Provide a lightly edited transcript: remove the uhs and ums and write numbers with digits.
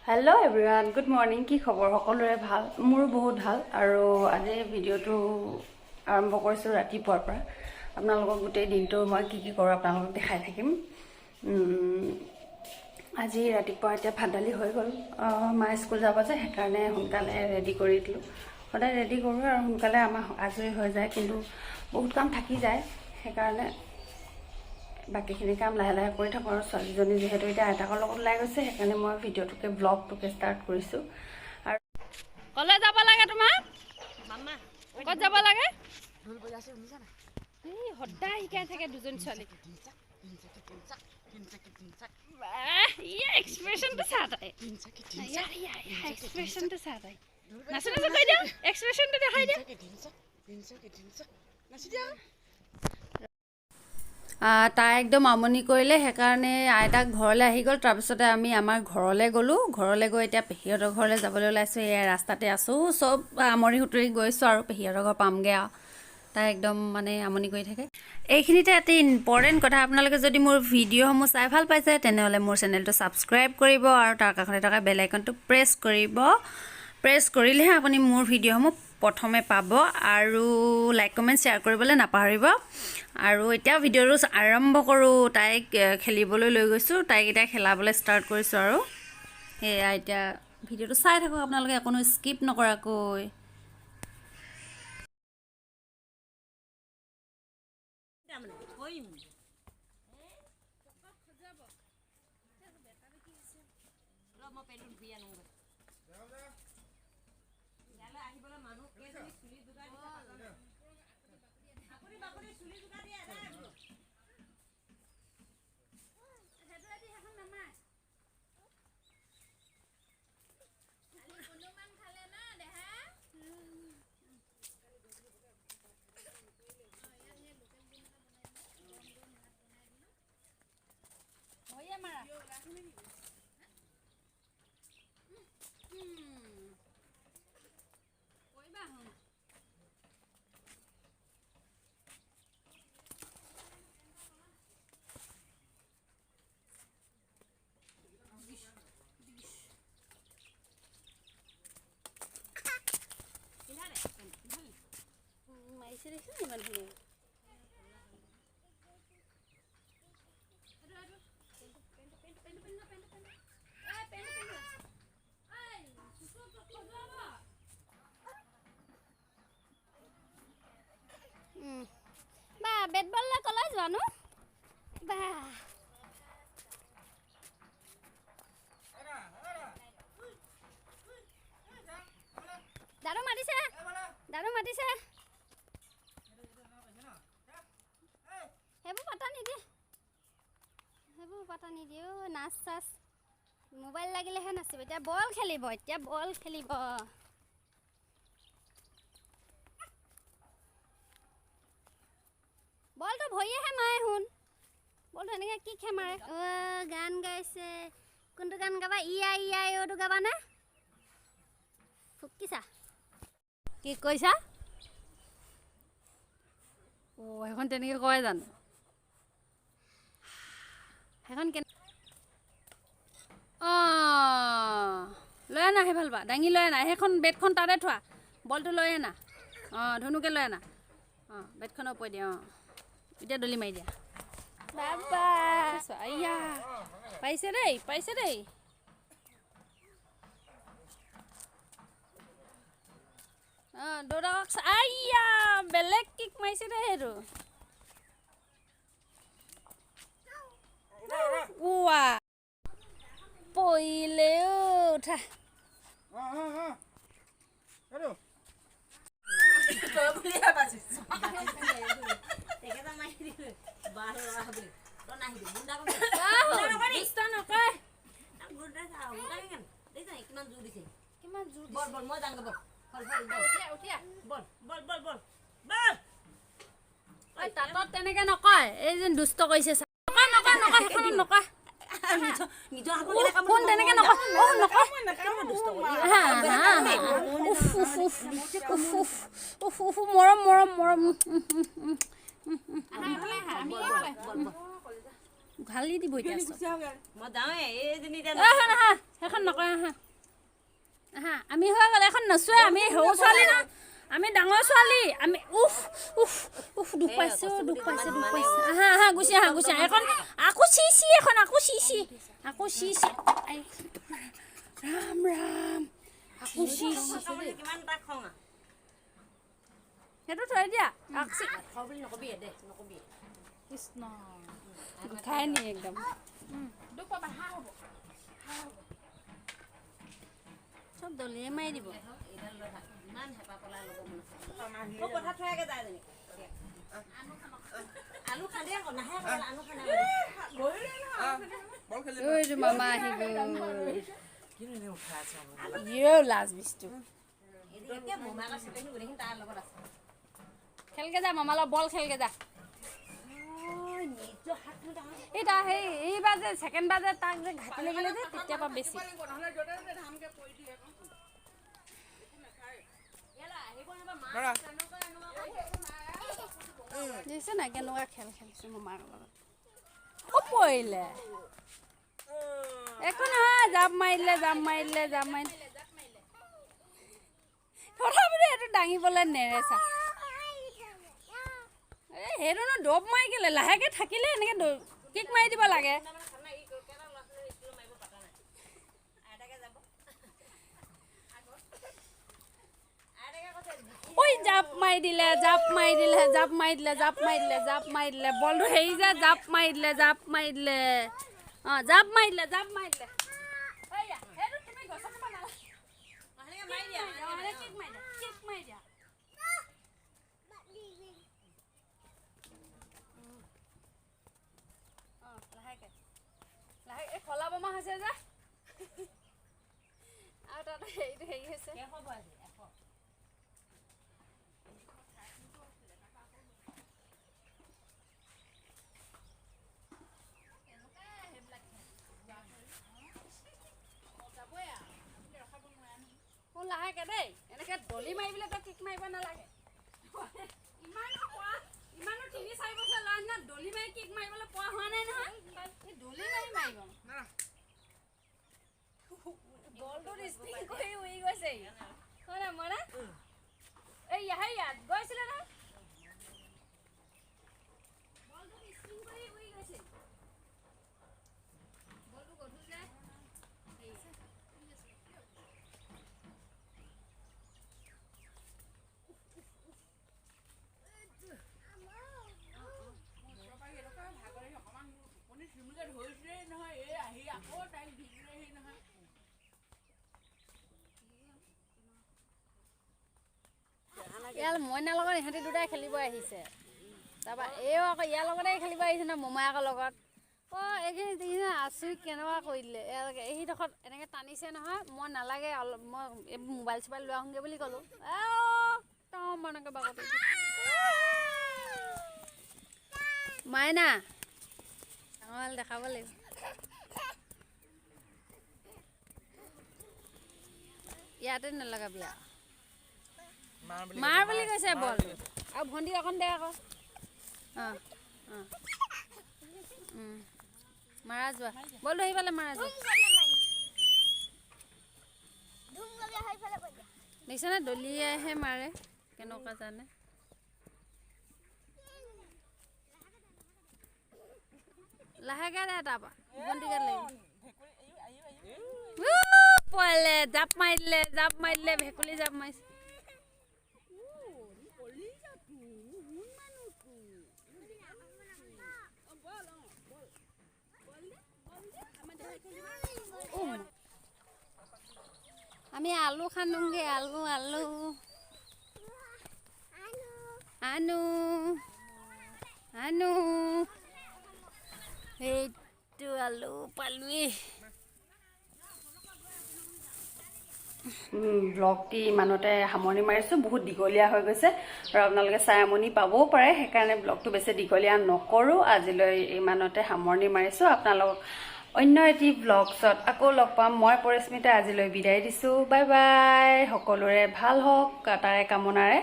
Hello' everyone, good morning. কি খবৰ সকলোৰে? ভাল, মোৰো বহুত ভাল। আৰু আজি ভিডিঅ'টো আৰম্ভ কৰিছোঁ ৰাতিপুৱাৰ পৰা। আপোনালোকক গোটেই দিনটো মই কি কি কৰোঁ আপোনালোকক দেখাই থাকিম। আজি ৰাতিপুৱা এতিয়া ভাত দালি হৈ গ'ল। মা স্কুল যাব যে, সেইকাৰণে সোনকালে ৰেডি কৰি দিলোঁ। সদায় ৰেডি কৰোঁ আৰু সোনকালে আমাৰ আজৰি হৈ যায়, কিন্তু বহুত কাম থাকি যায়, সেইকাৰণে বাকীখিনি কাম লাহে লাহে কৰি থাকোঁ। আৰু ছোৱালীজনী যিহেতু এতিয়া আইতাকৰ লগত ওলাই গৈছে, সেইকাৰণে মই ভিডিঅ'টোকে, ব্লগটোকে ষ্টাৰ্ট কৰিছোঁ। আৰু ক'লৈ যাব লাগে তোমাৰ? ক'ত যাব লাগে? এই সদায় শিকাই থাকে দুজনী ছোৱালীক। বাহ, ইয়া এক্সপ্ৰেশ্যনটো চা তাই। ইয়া ইয়া ইয়া, এক্সপ্ৰেশ্যনটো চা তাই। নাচো নাচো কৈ দিয়া, এক্সপ্ৰেশ্যনটো দেখাই দিয়া। তাই একদম আমনি কৰিলে, সেইকাৰণে আইতাক ঘৰলৈ আহি গ'ল। তাৰপিছতে আমি আমাৰ ঘৰলৈ গ'লোঁ। ঘৰলৈ গৈ এতিয়া পেহীহঁতৰ ঘৰলৈ যাবলৈ ওলাইছোঁ। এয়া ৰাস্তাতে আছোঁ, চব আমৰি সুতৰি গৈছোঁ আৰু পেহীহঁতৰ ঘৰ পামগৈ। আৰু তাই একদম মানে আমনি কৰি থাকে। এইখিনিতে এটি ইম্পৰ্টেণ্ট কথা, আপোনালোকে যদি মোৰ ভিডিঅ'সমূহ চাই ভাল পাইছে, তেনেহ'লে মোৰ চেনেলটো ছাবস্ক্ৰাইব কৰিব আৰু তাৰ কাষতে থকা বেল আইকনটো প্ৰেছ কৰিব। প্ৰেছ কৰিলেহে আপুনি মোৰ ভিডিঅ'সমূহ প্ৰথমে পাব। আৰু লাইক, কমেণ্ট, শ্বেয়াৰ কৰিবলৈ নাপাহৰিব। আৰু এতিয়া ভিডিঅ'টো আৰম্ভ কৰোঁ। তাইক খেলিবলৈ লৈ গৈছোঁ, তাইক এতিয়া খেলাবলৈ ষ্টাৰ্ট কৰিছোঁ। আৰু সেয়া এতিয়া ভিডিঅ'টো চাই থাকক আপোনালোকে অকণো স্কিপ নকৰাকৈ। মাৰিছে, দেখিছে ইমান ধুনীয়া। বা, বেট বল লৈ কলৈ যোৱানো বা? দাদু মাতিছে, দাদু মাতিছে। সেইবোৰ পাতা নিদিয়ে, সেইবোৰ পাতা নিদিয়ে। অ' নাচ চাচ, মোবাইল লাগিলেহে নাচিব। এতিয়া বল খেলিব, এতিয়া বল খেলিব। বলটো ভৰিয়েহে মাৰে শুন, বলটো এনেকৈ কি খে মাৰে। অ' গান গাইছে। কোনটো গান গাবা? ইয়া ইয়া অ'টো গাবানে? ফুকিছা। কি কৈছা? অ' সেইখন তেনেকৈ কয় জানো? সেইখন কেনে? অঁ, লৈ আনা সেইফাল পৰা দাঙি লৈ আনা। সেইখন বেটখন তাতে থোৱা, বলটো লৈ আনা। অঁ, ধুনুকে লৈ আনা। অঁ, বেটখনৰ ওপৰত দিয়া। অঁ, এতিয়া দলি মাৰি দিয়া। বাবা। আইয়া, পাইছে দেই, পাইছে দেই। অঁ, দেউতাকক। আইয়া, বেলেগ কিক মাৰিছে দেই সেইটো। উৱা, পৰিলে। উঠা। দুষ্ট নকয়। কিমান জোৰ দিছে! কিমান জোৰ! বল, বল, মই যাওঁগে। বল বল বল বল। উঠিয়া, উঠিয়া। বল বল বল বল বল। ঐ, তাঁতত তেনেকে নকয়। এই যেন দুষ্ট কৰিছে। নকয়, নকয়, নকয়, সেইখনত নকয়। নিজৰ কোন তেনেকে নকয়। অ' নকয়। হা হা, উফ উফ উফ উফ উফ উফ উফ, মৰম মৰম মৰম। বল বল বল। উঘালি দিব এতিয়া চব। মই যাওঁৱে এইজনী এতিয়া। আহা আহা, সেইখন নকৰা। আহা আহা, আমি হৈ গ'ল। এখন নোচোৱে। আমি সৰু ছোৱালী ন, আমি ডাঙৰ ছোৱালী আমি। উফ উফ উফ, দুখ পাইছোঁ, দুখ পাইছোঁ, দুখ পাইছোঁ। আহা আহা, গুচি আহা, গুচি আহা। এখন আকৌ চি চি, এখন আকৌ চি চি, আকৌ C C. I Ram Ram, আকৌ চি চি। কিমান তাক খং আৰু। সেইটো থৈ দিয়া আকৌ চি। খং বুলি নকবি দে, নকবি। কৃষ্ণ। গোঠাই নি একদম। দুখ পাবা, হাঁহ হ'ব। চব দলিয়ে মাৰি দিব। এইডাল লৈ থাক, ইমান হেঁপাহ পলাই ল'ব মন আছে। মোক কথা থৈয়াকে যায় এজনী। আলু খান্দে আকৌ নাহে আকৌ, আলু খান্দে। ঐ মামা আহি গ'ল। ইয়েও লাজ বিস্তু। এতিয়া মোমাকৰ চেপেখিনি গোটেইখিনি তাৰ লগত আছে। খেলগে যা, মামা লগত বল খেলগে যা। নিজৰ হাতখন ডাঙৰ। এই তাৰ সেই এইবাৰ যে ছেকেণ্ড বাৰ যে তাক যে ঘাটি লাগিলে যে, তেতিয়াৰ পৰা বেছি। নহ'লে য'তে ত'তে ধামকে পৰি দিয়ে আকৌ। দেখিছে নাই কেনেকুৱা খেল খেলিছে মামাৰ লগত? অ পৰিলে, একো নহয়। জাপ মাৰি দিলে, জাপ মাৰি দিলে, জাপ মাৰি দিলে। তথাপিতো এইটো দাঙিবলৈ নেৰে চা। এই সেইটো ন দব মাৰি কেলে লাহেকে থাকিলে এনেকে কিক মাৰি দিব লাগে। আইতাকে যাব। ঐ জাপ মাৰি দিলে, জাপ মাৰি দিলে, জাপ মাৰি দিলে, জাপ মাৰি দিলে, জাপ মাৰি দিলে। বলটো হেৰি যে জাপ মাৰি দিলে, জাপ মাৰি দিলে। অঁ, জাপ মাৰি দিলে, জাপ মাৰি দিলে। এইয়া, সেইটো তুমি গছৰ পৰা নালা। সেনেকে মাৰি দিয়া। অঁ, সেনেকে কিক মাৰি দিয়া, কিক মাৰি দিয়া। অঁ, লাহেকে লাহে। এই খলা বমা হৈছে যে, আৰু তাত হেৰিটো হেৰি হৈছে। 100 ভৰাইছে, 100। শুন, লাহেকে দেই। এনেকে দলি মাৰি পেলাই তই কিক মাৰিব নালাগে। ইমানো পোৱা, ইমানো 3-4 বছৰ ল'ৰা নিচিনা দলি মাৰি কিক মাৰিবলৈ পোৱা হোৱা নাই নহয়। এই দলি মাৰি মাৰিব, বলটো স্পিন কৰি উৰি গৈছে। হয় নাই মইনা? এই ইয়াত গৈছিলে নহয়, বলটো স্পিন কৰি উৰি গৈছে। বলটো গধুৰ যে। ভাগৰি অকণমান টোপনি চিমুকে ধৰিছিলেই নহয়, এই আহি আকৌ তাইক দি দিলেহি নহয়। ইয়াৰ মইনাৰ লগত ইহঁতি দুটাই খেলিব আহিছে। তাৰপৰা এইও আকৌ ইয়াৰ লগতে খেলিব আহিছে ন মোমায়েকৰ লগত। অঁ, এইখিনি দেখিছে, আচৰিত কেনেকুৱা কৰি দিলে এওঁলোকে। এইডোখৰত এনেকৈ টানিছে নহয়। মই নালাগে, অলপ মই এই মোবাইল চোবাইল লৈ আহোঁগৈ বুলি ক'লোঁ। একদম এনেকৈ বাগৰি মাইনা ডাঙৰ দেখাব লাগিব। ইয়াতে নলগাবি আৰু। মাৰ বুলি কৈছে বল। আৰু ভণ্টি অকণ দে আকৌ। অঁ অঁ, মাৰা যোৱা, বলটো সেইফালে মাৰা যোৱা। দেখিছেনে, দলিয়াইহে মাৰে কেনেকুৱা জানে। লাহেকে দে, তাৰপৰা ভণ্টিকে লাগিব। পোৱালে জাপ মাৰি দিলে, জাপ মাৰি দিলে, ভেকুলী জাপ মাৰিছে। আমি আলু খান্দোগৈ, আলু আলু আনো আনো। সেইটো আলু পালোৱেই। ব্লগটি ইমানতে সামৰণি মাৰিছোঁ। বহুত দীঘলীয়া হৈ গৈছে আৰু আপোনালোকে চাই আমনি পাবও পাৰে, সেইকাৰণে ব্লগটো বেছি দীঘলীয়া নকৰোঁ। আজিলৈ ইমানতে সামৰণি মাৰিছোঁ। আপোনালোকক অন্য এটি ব্লগছত আকৌ লগ পাম। মই পৰিস্মিতা আজিলৈ বিদায় দিছোঁ। Bye bye. সকলোৰে ভাল হওক তাৰে কামনাৰে।